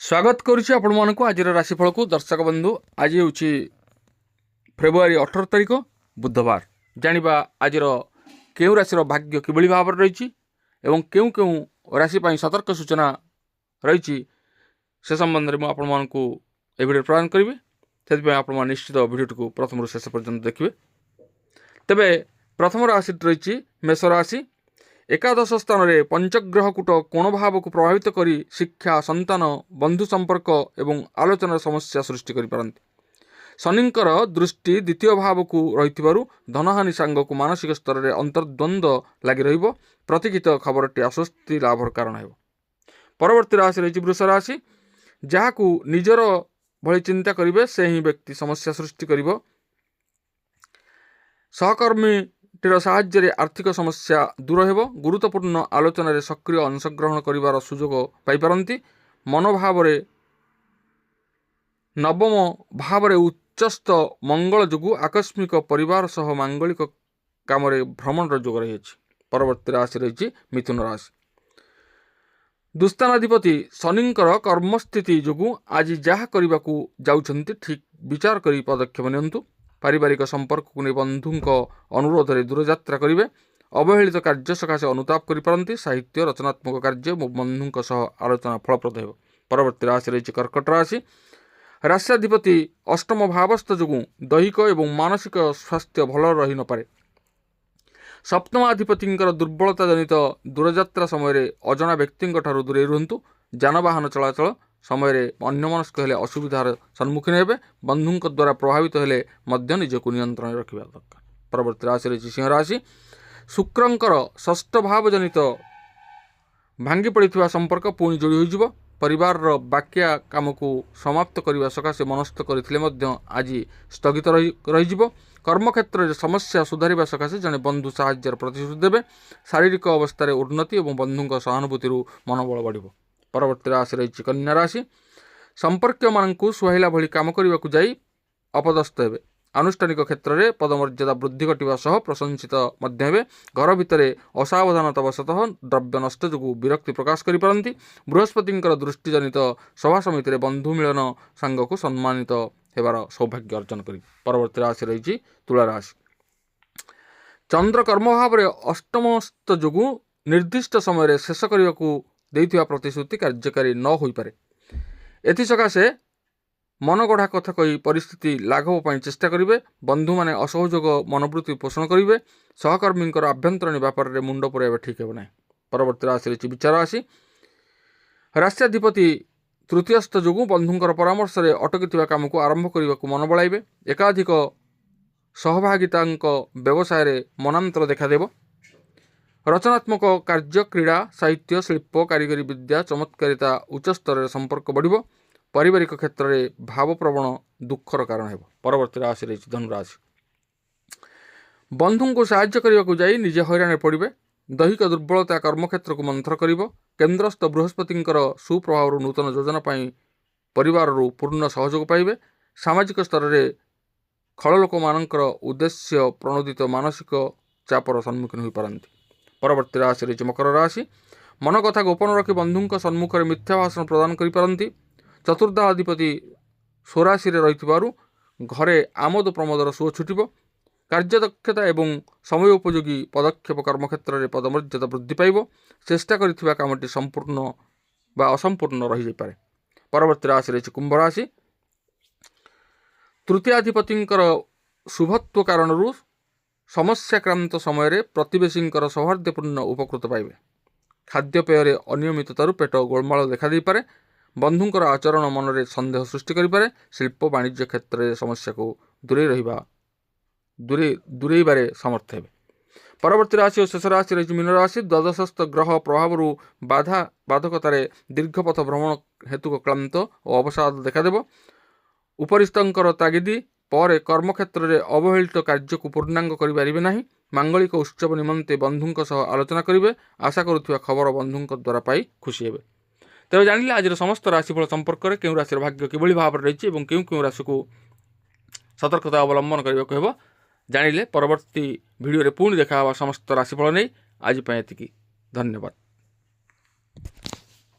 ସ୍ୱାଗତ କରୁଛି ଆପଣମାନଙ୍କୁ ଆଜିର ରାଶିଫଳକୁ। ଦର୍ଶକ ବନ୍ଧୁ, ଆଜି ହେଉଛି ଫେବୃଆରୀ 18 ତାରିଖ, ବୁଧବାର। ଜାଣିବା ଆଜିର କେଉଁ ରାଶିର ଭାଗ୍ୟ କିଭଳି ଭାବରେ ରହିଛି ଏବଂ କେଉଁ କେଉଁ ରାଶି ପାଇଁ ସତର୍କ ସୂଚନା ରହିଛି, ସେ ସମ୍ବନ୍ଧରେ ମୁଁ ଆପଣମାନଙ୍କୁ ଏ ଭିଡ଼ିଓ ପ୍ରଦାନ କରିବି। ସେଥିପାଇଁ ଆପଣମାନେ ନିଶ୍ଚିତ ଭିଡ଼ିଓଟିକୁ ପ୍ରଥମରୁ ଶେଷ ପର୍ଯ୍ୟନ୍ତ ଦେଖିବେ। ତେବେ ପ୍ରଥମ ରାଶିଟି ରହିଛି ମେଷ ରାଶି। ଏକାଦଶ ସ୍ଥାନରେ ପଞ୍ଚଗ୍ରହକୂଟ କୋଣ ଭାବକୁ ପ୍ରଭାବିତ କରି ଶିକ୍ଷା, ସନ୍ତାନ, ବନ୍ଧୁ ସମ୍ପର୍କ ଏବଂ ଆଲୋଚନାର ସମସ୍ୟା ସୃଷ୍ଟି କରିପାରନ୍ତି। ଶନିଙ୍କର ଦୃଷ୍ଟି ଦ୍ୱିତୀୟ ଭାବକୁ ରହିଥିବାରୁ ଧନହାନି ସାଙ୍ଗକୁ ମାନସିକ ସ୍ତରରେ ଅନ୍ତର୍ଦ୍ୱନ୍ଦ୍ୱ ଲାଗି ରହିବ। ପ୍ରତୀକ୍ଷିତ ଖବରଟି ଆଶ୍ୱସ୍ତି ଲାଭର କାରଣ ହେବ। ପରବର୍ତ୍ତୀ ରାଶି ରହିଛି ବୃଷ ରାଶି। ଯାହାକୁ ନିଜର ଭଳି ଚିନ୍ତା କରିବେ, ସେ ହିଁ ବ୍ୟକ୍ତି ସମସ୍ୟା ସୃଷ୍ଟି କରିବ। ସହକର୍ମୀଟିର ସାହାଯ୍ୟରେ ଆର୍ଥିକ ସମସ୍ୟା ଦୂର ହେବ। ଗୁରୁତ୍ୱପୂର୍ଣ୍ଣ ଆଲୋଚନାରେ ସକ୍ରିୟ ଅଂଶଗ୍ରହଣ କରିବାର ସୁଯୋଗ ପାଇପାରନ୍ତି। ମନୋଭାବରେ ନବମ ଭାବରେ ଉଚ୍ଚସ୍ଥ ମଙ୍ଗଳ ଯୋଗୁଁ ଆକସ୍ମିକ ପରିବାର ସହ ମାଙ୍ଗଳିକ କାମରେ ଭ୍ରମଣର ଯୋଗ ରହିଅଛି। ପରବର୍ତ୍ତୀ ରାଶି ରହିଛି ମିଥୁନ ରାଶି। ଦୁସ୍ଥାନାଧିପତି ଶନିଙ୍କର କର୍ମସ୍ଥିତି ଯୋଗୁଁ ଆଜି ଯାହା କରିବାକୁ ଯାଉଛନ୍ତି, ଠିକ୍ ବିଚାର କରି ପଦକ୍ଷେପ ନିଅନ୍ତୁ। ପାରିବାରିକ ସମ୍ପର୍କକୁ ନେଇ ବନ୍ଧୁଙ୍କ ଅନୁରୋଧରେ ଦୂରଯାତ୍ରା କରିବେ। ଅବହେଳିତ କାର୍ଯ୍ୟ ସକାଶେ ଅନୁତାପ କରିପାରନ୍ତି। ସାହିତ୍ୟ, ରଚନାତ୍ମକ କାର୍ଯ୍ୟ ଏବଂ ବନ୍ଧୁଙ୍କ ସହ ଆଲୋଚନା ଫଳପ୍ରଦ ହେବ। ପରବର୍ତ୍ତୀ ରାଶି ରହିଛି କର୍କଟ ରାଶି। ରାଶ୍ୟାଧିପତି ଅଷ୍ଟମ ଭାବସ୍ଥ ଯୋଗୁଁ ଦୈହିକ ଏବଂ ମାନସିକ ସ୍ୱାସ୍ଥ୍ୟ ଭଲ ରହିନପାରେ। ସପ୍ତମାଧିପତିଙ୍କର ଦୁର୍ବଳତା ଜନିତ ଦୂରଯାତ୍ରା ସମୟରେ ଅଜଣା ବ୍ୟକ୍ତିଙ୍କ ଠାରୁ ଦୂରେଇ ରୁହନ୍ତୁ। ଯାନବାହନ ଚଳାଚଳ ସମୟରେ ଅନ୍ୟମନସ୍କ ହେଲେ ଅସୁବିଧାର ସମ୍ମୁଖୀନ ହେବେ। ବନ୍ଧୁଙ୍କ ଦ୍ୱାରା ପ୍ରଭାବିତ ହେଲେ ମଧ୍ୟ ନିଜକୁ ନିୟନ୍ତ୍ରଣରେ ରଖିବା ଦରକାର। ପରବର୍ତ୍ତୀ ରାଶି ରହିଛି ସିଂହ ରାଶି। ଶୁକ୍ରଙ୍କର ଷଷ୍ଠ ଭାବଜନିତ ଭାଙ୍ଗି ପଡ଼ିଥିବା ସମ୍ପର୍କ ପୁଣି ଯୋଡ଼ି ହୋଇଯିବ। ପରିବାରର ବାକିଆ କାମକୁ ସମାପ୍ତ କରିବା ସକାଶେ ମନସ୍ଥ କରିଥିଲେ ମଧ୍ୟ ଆଜି ସ୍ଥଗିତ ରହିଯିବ। କର୍ମକ୍ଷେତ୍ରରେ ସମସ୍ୟା ସୁଧାରିବା ସକାଶେ ଜଣେ ବନ୍ଧୁ ସାହାଯ୍ୟର ପ୍ରତିଶ୍ରୁତି ଦେବେ। ଶାରୀରିକ ଅବସ୍ଥାରେ ଉନ୍ନତି ଏବଂ ବନ୍ଧୁଙ୍କ ସହାନୁଭୂତିରୁ ମନୋବଳ ବଢ଼ିବ। ପରବର୍ତ୍ତୀ ରାଶି ରହିଛି କନ୍ୟା ରାଶି। ସମ୍ପର୍କୀୟମାନଙ୍କୁ ସୁହାଇଲା ଭଳି କାମ କରିବାକୁ ଯାଇ ଅପଦସ୍ଥ ହେବେ। ଆନୁଷ୍ଠାନିକ କ୍ଷେତ୍ରରେ ପଦମର୍ଯ୍ୟାଦା ବୃଦ୍ଧି ଘଟିବା ସହ ପ୍ରଶଂସିତ ମଧ୍ୟ ହେବେ। ଘର ଭିତରେ ଅସାବଧାନତା ବଶତଃ ଦ୍ରବ୍ୟ ନଷ୍ଟ ଯୋଗୁଁ ବିରକ୍ତି ପ୍ରକାଶ କରିପାରନ୍ତି। ବୃହସ୍ପତିଙ୍କର ଦୃଷ୍ଟିଜନିତ ସଭା ସମିତିରେ ବନ୍ଧୁ ମିଳନ ସାଙ୍ଗକୁ ସମ୍ମାନିତ ହେବାର ସୌଭାଗ୍ୟ ଅର୍ଜନ କରିବେ। ପରବର୍ତ୍ତୀ ରାଶି ରହିଛି ତୁଳା ରାଶି। ଚନ୍ଦ୍ର କର୍ମଭାବରେ ଅଷ୍ଟମସ୍ଥ ଯୋଗୁଁ ନିର୍ଦ୍ଦିଷ୍ଟ ସମୟରେ ଶେଷ କରିବାକୁ ଦେଇଥିବା ପ୍ରତିଶ୍ରୁତି କାର୍ଯ୍ୟକାରୀ ନ ହୋଇପାରେ। ଏଥିସକାଶେ ମନଗଢ଼ା କଥା କହି ପରିସ୍ଥିତି ଲାଘବ ପାଇଁ ଚେଷ୍ଟା କରିବେ। ବନ୍ଧୁମାନେ ଅସହଯୋଗ ମନୋବୃତ୍ତି ପୋଷଣ କରିବେ। ସହକର୍ମୀଙ୍କର ଆଭ୍ୟନ୍ତରୀଣ ବ୍ୟାପାରରେ ମୁଣ୍ଡ ପୁରାଇବା ଠିକ୍ ହେବ ନାହିଁ। ପରବର୍ତ୍ତୀ ରାଶି ରହିଛି ବିଛା ରାଶି। ରାଶ୍ୟାଧିପତି ତୃତୀୟସ୍ଥ ଯୋଗୁଁ ବନ୍ଧୁଙ୍କର ପରାମର୍ଶରେ ଅଟକିଥିବା କାମକୁ ଆରମ୍ଭ କରିବାକୁ ମନ ବଳାଇବେ। ଏକାଧିକ ସହଭାଗିତାଙ୍କ ବ୍ୟବସାୟରେ ମନାନ୍ତର ଦେଖାଦେବ। ରଚନାତ୍ମକ କାର୍ଯ୍ୟ, କ୍ରୀଡ଼ା, ସାହିତ୍ୟ, ଶିଳ୍ପ, କାରିଗରୀ ବିଦ୍ୟା, ଚମତ୍କାରିତା ଉଚ୍ଚସ୍ତରରେ ସମ୍ପର୍କ ବଢ଼ିବ। ପାରିବାରିକ କ୍ଷେତ୍ରରେ ଭାବପ୍ରବଣ ଦୁଃଖର କାରଣ ହେବ। ପରବର୍ତ୍ତୀ ରାଶି ରହିଛି ଧନୁରାଶି। ବନ୍ଧୁଙ୍କୁ ସାହାଯ୍ୟ କରିବାକୁ ଯାଇ ନିଜେ ହଇରାଣରେ ପଡ଼ିବେ। ଦୈହିକ ଦୁର୍ବଳତା କର୍ମକ୍ଷେତ୍ରକୁ ମନ୍ଥର କରିବ। କେନ୍ଦ୍ରସ୍ଥ ବୃହସ୍ପତିଙ୍କର ସୁପ୍ରଭାବରୁ ନୂତନ ଯୋଜନା ପାଇଁ ପରିବାରରୁ ପୂର୍ଣ୍ଣ ସହଯୋଗ ପାଇବେ। ସାମାଜିକ ସ୍ତରରେ ଖଳଲୋକମାନଙ୍କର ଉଦ୍ଦେଶ୍ୟ ପ୍ରଣୋଦିତ ମାନସିକ ଚାପର ସମ୍ମୁଖୀନ ହୋଇପାରନ୍ତି। ପରବର୍ତ୍ତୀ ରାଶି ରହିଛି ମକର ରାଶି। ମନ କଥା ଗୋପନ ରଖି ବନ୍ଧୁଙ୍କ ସମ୍ମୁଖରେ ମିଥ୍ୟା ଭାଷଣ ପ୍ରଦାନ କରିପାରନ୍ତି। ଚତୁର୍ଥାଧିପତି ସ୍ୱରାଶିରେ ରହିଥିବାରୁ ଘରେ ଆମୋଦ ପ୍ରମୋଦର ସୁଅ ଛୁଟିବ। କାର୍ଯ୍ୟଦକ୍ଷତା ଏବଂ ସମୟ ଉପଯୋଗୀ ପଦକ୍ଷେପ କର୍ମକ୍ଷେତ୍ରରେ ପଦମର୍ଯ୍ୟାଦା ବୃଦ୍ଧି ପାଇବ। ଚେଷ୍ଟା କରିଥିବା କାମଟି ସମ୍ପୂର୍ଣ୍ଣ ବା ଅସମ୍ପୂର୍ଣ୍ଣ ରହିଯାଇପାରେ। ପରବର୍ତ୍ତୀ ରାଶି ରହିଛି କୁମ୍ଭ ରାଶି। ତୃତୀୟାଧିପତିଙ୍କର ଶୁଭତ୍ୱ କାରଣରୁ ସମସ୍ୟାକ୍ରାନ୍ତ ସମୟରେ ପ୍ରତିବେଶୀଙ୍କର ସୌହାର୍ଦ୍ଦ୍ୟପୂର୍ଣ୍ଣ ଉପକୃତ ପାଇବେ। ଖାଦ୍ୟପେୟରେ ଅନିୟମିତତାରୁ ପେଟ ଗୋଳମାଳ ଦେଖାଦେଇପାରେ। ବନ୍ଧୁଙ୍କର ଆଚରଣ ମନରେ ସନ୍ଦେହ ସୃଷ୍ଟି କରିପାରେ। ଶିଳ୍ପ ବାଣିଜ୍ୟ କ୍ଷେତ୍ରରେ ସମସ୍ୟାକୁ ଦୂରେଇ ରହିବା ଦୂରେଇ ଦୂରେଇବାରେ ସମର୍ଥ ହେବେ। ପରବର୍ତ୍ତୀ ରାଶି ଓ ଶେଷ ରାଶି ରହିଛି ମୀନ ରାଶି। ଦ୍ୱାଦଶସ୍ଥ ଗ୍ରହ ପ୍ରଭାବରୁ ବାଧା ବାଧକତାରେ ଦୀର୍ଘପଥ ଭ୍ରମଣ ହେତୁକ କ୍ଳାନ୍ତ ଓ ଅବସାଦ ଦେଖାଦେବ। ଉପରିସ୍ଥଙ୍କର ତାଗିଦି ପରେ କର୍ମକ୍ଷେତ୍ରରେ ଅବହେଳିତ କାର୍ଯ୍ୟକୁ ପୂର୍ଣ୍ଣାଙ୍ଗ କରିପାରିବେ ନାହିଁ। ମାଙ୍ଗଳିକ ଉତ୍ସବ ନିମନ୍ତେ ବନ୍ଧୁଙ୍କ ସହ ଆଲୋଚନା କରିବେ। ଆଶା କରୁଥିବା ଖବର ବନ୍ଧୁଙ୍କ ଦ୍ୱାରା ପାଇ ଖୁସି ହେବେ। ତେବେ ଜାଣିଲେ ଆଜିର ସମସ୍ତ ରାଶିଫଳ ସମ୍ପର୍କରେ କେଉଁ ରାଶିର ଭାଗ୍ୟ କିଭଳି ଭାବରେ ରହିଛି ଏବଂ କେଉଁ କେଉଁ ରାଶିକୁ ସତର୍କତା ଅବଲମ୍ବନ କରିବାକୁ ହେବ ଜାଣିଲେ। ପରବର୍ତ୍ତୀ ଭିଡ଼ିଓରେ ପୁଣି ଦେଖା ହେବା ସମସ୍ତ ରାଶିଫଳ ନେଇ। ଆଜି ପାଇଁ ଏତିକି, ଧନ୍ୟବାଦ।